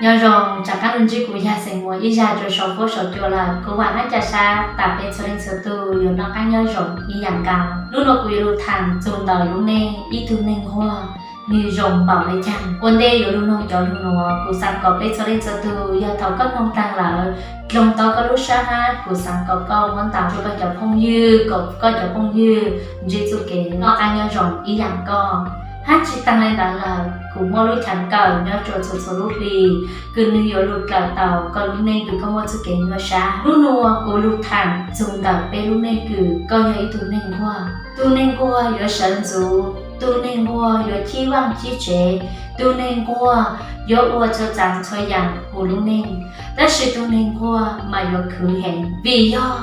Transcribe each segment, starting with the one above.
Nyob zoo, rov qab los ntsib kuv Yaj Xeem Muas ib zag rau saum huab saum cua lawm. Kuv vam hab ca sab tas peb txhua leej txhua tug yuav noj qab nyob zoo ib yam nkaus. Hnub no kuv yuav lug thaam txug ntawm lub neej ib tug neeg nquag, nwg zoo npaum le caag. Ua ntej yuav lug noog cov lug nuav, kuv xaav kom peb txhua leej txhua tug yog thaum koj noog taag lawm, dloog tau koj lub sab hab, kuv xaav kom koj muab ntaus rua koj cov phooj ywg, kom koj cov phooj ywg ntsib txuj kev noj qab nyob zoo ib yam koj. Hab tsi taag le ntawd lawm, kuv muaj lub chav kawm nyob rua txhua txhua lub hli kws nwg yuav lug dlawm tau koj lub neej kws koj muaj txuj kev nyuaj sab. Hnub nuav kuv lug thaam txug ntawm peb lub neej kws koj yog ib tug neeg nquag. Tug neeg nquag yuav sawv ntxuv, tug neeg nquag yuav chib vaaj chib tsev, tug neeg nquag yuav ua txhua tsaam txhua yaam huv lub neej. Tab sis tug neeg nquag mas yuav khwv heev, vim yog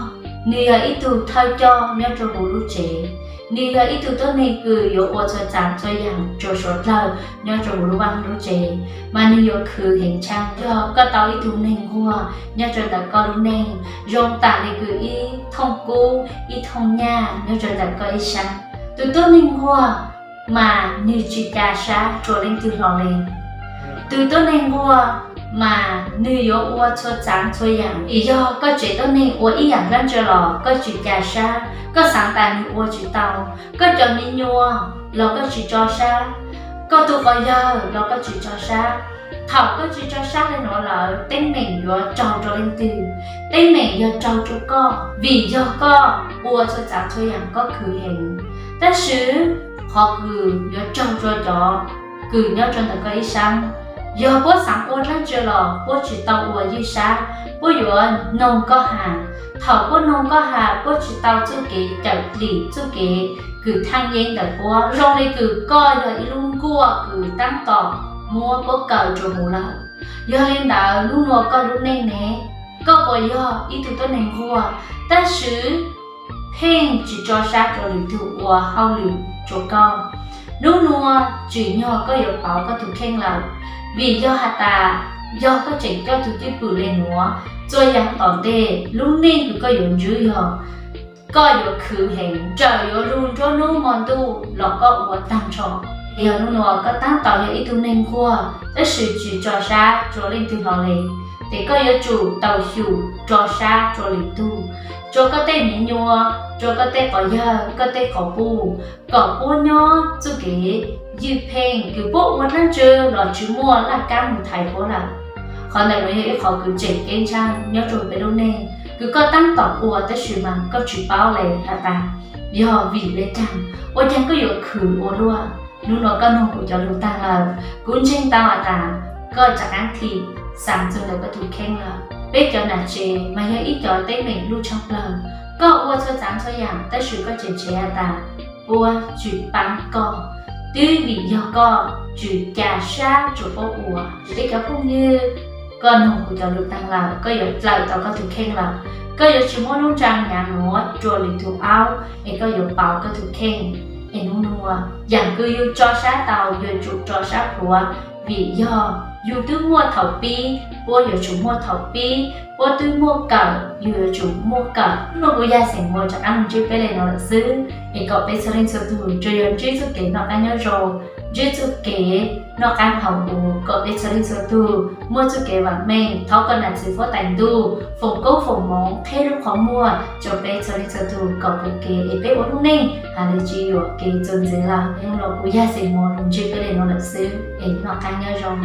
nwg yog ib tug thawj coj nyob rua huv lub tsev. Nwg yog ib tug tuab neeg kws yuav ua txhua tsaam txhua yaam rua suav dlawg nyob rua huv lub vaaj lub tsev, mas nwg yuav khwv heev tshaj. Yog koj tau ib tug neeg nquag nyob rua ntawm koj lub neej, zoo tam le kws ib thooj kub ib thooj nyaj nyob rua ntawm koj ib sab. Tug tuab neeg nquag mas nwg tsi ca sab rua leej twg hlo le. Tug tuab neeg nquag mas nwg yuav ua txhua tsaam txhua yaam. Vim yog koj tsev tuab neeg ua ib yaam dlaab tsi los koj tsi ca sab, koj xaav tas nwg ua tsi tau. Koj cov me nyuam los koj tsi tso sab, koj tug quas yawg los koj tsi tso sab. Thaum koj tsi tso sab le nuav lawm, teeb meem yuav raug rua leej twg? Teeb meem yog raug rua koj, vim yog koj ua txhua tsaam txhua yaam koj khwv heev. Tab sis qhov kws yuav raug rua cov kws nyob rua ntawm koj ib sab, yog puab xaav ua dlaab tsi los puab tsi tau ua ywj sab, puab yuav noog koj has. Thaum puab noog koj has, puab tsi tau txuj kev cawm dlim, txuj kev kws thaaj yeeb ntawm puab, zoo le kws koj yog ib lub nkuaj kws taab tom muab puab kaw rua huv lawm. Yog le ntawd, nub nua koj lub neej ne, koj puas yog ib tug tuab neeg nquag, tab sis pheej tsi tso sab rua lwm tug ua hauj lwm rua koj? Nub nua tsim nyog koj yuav pauv koj tug kheej lawm, vim yog has tas yog koj tseem coj tug cwj pwm le nuav, txhua yaam tom ntej lub neej kws koj yuav ntsib yog koj yuav khwv heev, txawm yuav lug nruab nub mo ntuj los koj ua taag nrho. Yog nub nua koj taab tom yog ib tug neeg nquag, tab sis tsi tso sab rua leej twg hlo le, tes koj yuav tsum tau xyum tso sab rua lwm tug, rua koj tej me nyuam, rua koj tej quas yawg, koj tej quas puj, kom puab nyob txuj kev ywj pheej, kws puab ua dlaab tsi los tsi muaj laj kab moog thaiv puab lawm. Qhov ntawm nuav yog ib qhov kws tseem ceeb tshaj nyob rua peb lub neej, kws koj taab tom ua tab sis mas koj tsi paub le has tas yog vim le caag, ua caag koj yuav khwv ua luaj. Nub nua koj noog kuv cov lug taag lawm, kuv ntseeg tau has tas koj rov qaab thim xaav txug ntawm koj tug kheej lawm. Peb cov nam tsev mas yog ib cov teeb meem luj tshaaj plawg, koj ua txhua tsaam txhua yaam tab sis koj tseem tseg has tas puab tsi paab koj, twb vim yog koj tsi ca sab rua puab ua. Peb cov phooj ywg, koj noog kuv cov lug taag lawm, koj yuav dlawm tau koj tug kheej lawm. Koj yuav tsi muaj lub ntsag nyaav nuav rua lwm tug aub, es koj yuav pauv koj tug kheej. Es nub nua, yaam kws yug tso sab tau yuav tsum tso sab plhuav, vim yog yug twb muaj thaum pib, puab yuav tsum muaj thaum pib, puab twb muaj kawm, yug yuav tsum muaj kawm. Nub nua kuv Yaj Xeem Muas rov qaab lug ntsib peb le nuav lawm xwb, es kom peb txhua leej txhua tug tsuas yog ntsib txuj kev noj qaab nyob zoo, ntsib txuj kev noj qaab haus huv, kom peb txhua leej txhua tug muaj txuj kev vaam meej, thov kom nam txiv huab tais ntuj foom koob foom moov qheb lub qhov muag rua peb txhua leej txhua tug kom puv kev es peb ua lub neej has le tsi yuam kev txuas ntxiv lawm. Nub nua kuv Yaj Xeem Muas lug ntsib peb le nuav lawm xwb, es noj qaab nyob zoo.